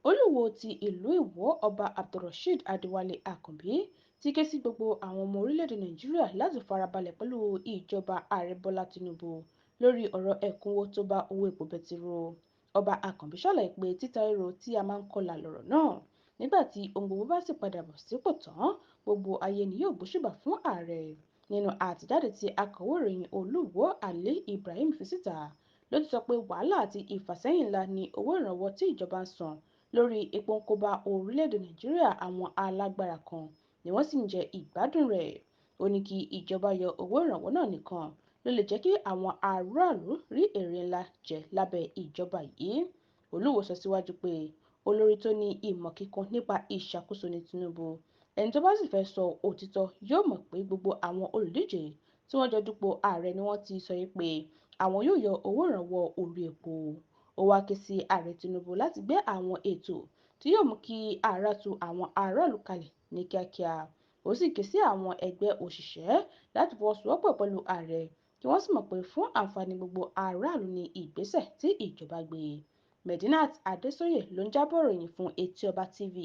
Olúwo ti ìlú Ìwọ, Ọba Abdulrasheed Adéwálé Àkànbí, ti ké sí gbogbo àwọn ọmọ orílẹ̀-èdè Nàìjíríà láti farabalẹ̀ pẹ̀lú ìjọba Ààrẹ Bọ́lá Tinubu lórí ọ̀rọ̀ ẹ̀kúnwó tó bá owó epo bẹtiró. Ọba Àkànbí ṣàlàyé pé títa ríro tí a máa ń kọlà lọ̀rọ̀ náà, nígbà tí ohun gbogbo bá sì padà bọ̀ sípò tán, gbogbo ayé ni yóò gbóṣùbà fún ààrẹ. Nínú àtẹ̀jáde tí akọ̀wé ìròyìn Olúwo Ali Ibrahim fi síta ló ti sọ pé wàhálà àti ìfàsẹ́yìn ńlá ni owó ìrànwọ́ tí ìjọba ń san lórí epo ń kó bá orílẹ̀-èdè Nàìjíríà, àwọn alágbára kan ni wọ́n sì ń jẹ ìgbádùn rẹ̀. Ó ní kí ìjọba yọ owó ìrànwọ́ náà nìkan ló lè jẹ́ kí àwọn aráàlú rí èrè ńlá jẹ lábẹ́ ìjọba yìí. Olúwo sọ síwájú pé olórí tó ní ìmọ̀ kíkún nípa ìṣàkóso ní Tinubu, ẹni tó bá sì fẹ́ sọ òtítọ́ yóò mọ̀ pé gbogbo àwọn olùdíje tí wọ́n jọ dupò ààrẹ ni wọ́n ti sọ pé àwọn yóò yọ owó ìrànwọ́ orí epo. Ó wáá ké sí Ààrẹ Tinubu láti gbé àwọn ètò tí yóò mú kí ara tu àwọn aráàlú kalẹ̀ ní kíákíá. Ó sì ké sí àwọn ẹgbẹ́ òṣìṣẹ́ láti fọwọ́sowọ́pọ̀ pẹ̀lú ààrẹ kí wọ́n sì mọ̀ pé fún àǹfààní gbogbo aráàlú ní ìgbésẹ̀ tí ìjọba gbé. Medinat Adesóyè ló ń jábọ̀ ìròyìn fún Etí Ọba TV.